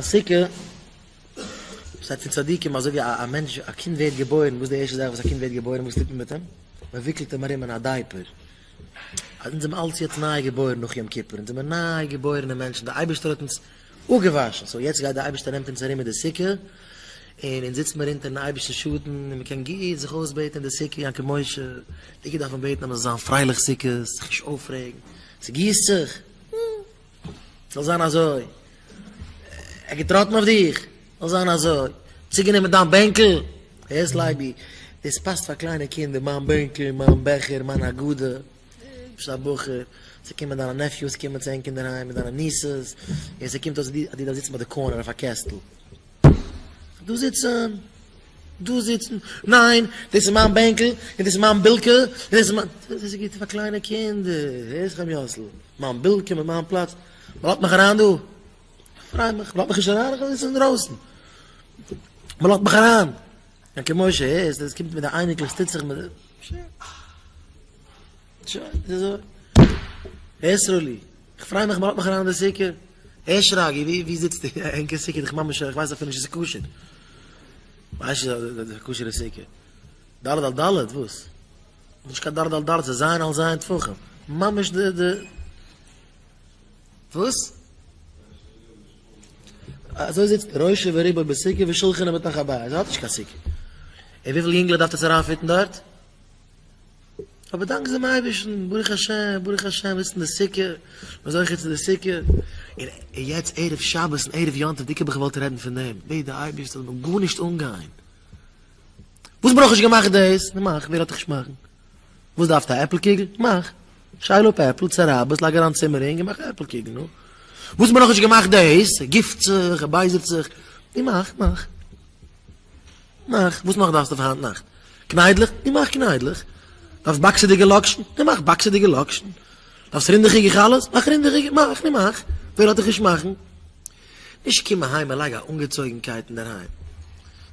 סוכה שטייט פון צדיקים אזוי ווי א מענטש א קינד ווערט געבוירן וואס איז די ערשטע זאך וואס א קינד ווערט געבוירן וואס טוט מען מיט אים? מען וויקלט אים ארום אין א diaper. אז אונז זעמער אלץ יעצט ניי געבוירן נאך יום כיפור אונז זעמער ניי געבוירענע מענטשן די אייבערשטער האט אונז אפגעוואשן so יעצט גייט די אייבערשטער נעמט אונז ארום מיט די סוכה און אונז זיצט מיר אונטערן אייבערשטנ'ס שאטן און מען קען גוט זיך אויסבעטן אין די סוכה יעקב משה די דארף מען בעטן אז מען זאל זיין פרייליך סוכות זיך נישט אויפרעגן ס'גיסט זיך זאל זיין אזוי. ער האט געטראטן אויף דיך, זאל זיין אזוי. צוגענומען דיין בענקל, הערסט לייבי, דאס פאסט פאר קליינע קינדער, מיין בענקל, מיין בעכער, מיין הגדה. ביסט א בחור, ס'קומען דיינע nephews קומען צו ענק אינדערהיים מיט דיינע nieces, און ס'קומט אויס אז דו דארפסט זיצן ביי די corner אויף א קעסטל. דא זיצן, דא זיצן, ניין, דאס איז מיין בענקל, און דאס איז מיין בילקע, און דאס איז מיין, דאס איז גוט פאר קליינע קינדער, הערסט חיים יאסל, מיין בילקע מיט מיין פלאץ, מען לאזט מיך אריין דא, איך פריי מיך, מען לאזט מיך נישט אריין, איך וויל זיצן אינדרויסן, מען לאזט מיך אריין, יענקי משה, הערסט, דאס קומט מיט די אייניקלעך, ס'טוט זיך מיט די, שוין, שוין, ס'איז אזוי, הערסט סרולי, איך פריי מיך מען לאזט מיך אריין אין די סוכה, הער שרגי, ווי ווי זיצט איר? ענקער סוכה איז דאך ממש, איך ווייס אפילו נישט צו ס'איז כשר. ווייסט נישט אז דאס איז א כשר'ע סוכה. ד' על ד' וואס? נישט קיין ד' על ד', ס'איז ז' על ז' טפחים. ממש די די וואס? אזוי זיצט ראשו ורובו בסוכה ושולחנו בתוך הבית, ער האט נישט קיין סוכה. און וויפיל יונגלעך דארף עטס אריינפיטן דארט? אבער דאנק דעם אייבערשטן, ברוך השם, ברוך השם, זיצט אין די סוכה, מען זוכה צו די סוכה, און יעצט ערב שבת און ערב יום טוב, דיקא האב איך געוואלט רעדן פון דעם, בעט די אייבערשטער זאל מיר גארנישט אנגיין, וואס ברויך נישט געמאכט דאס, נו מאך, ווער האט דיך נישט מאכן, וואס דארפסטו א עפל קוגל, מאך, שייל אפ עפל, צערייב עס, לייג אריין צימערינג און מאך א עפל קוגל, נו, וואס ברויך נישט געמאכט דאס, ער גיפט זיך, ער בייזערט זיך, נו מאך, מאך. מאך, וואס נאך דארפסטו פאר היינט נאכט? קניידלעך? נו מאך קניידלעך. דארפסט באקסעדיגע לאקשן? נו מאך באקסעדיגע לאקשן. דארפסט רינדעכיגע חלות? מאך רינדעכיגע, מאך, נו מאך. ווער לאזט דיך נישט מאכן? נישט קום אהיים און לייג א אנגעצויגנקייט אינדערהיים.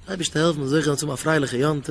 אייבערשטער העלפן זוכה זיין צו האבן א פרייליכע יום טוב.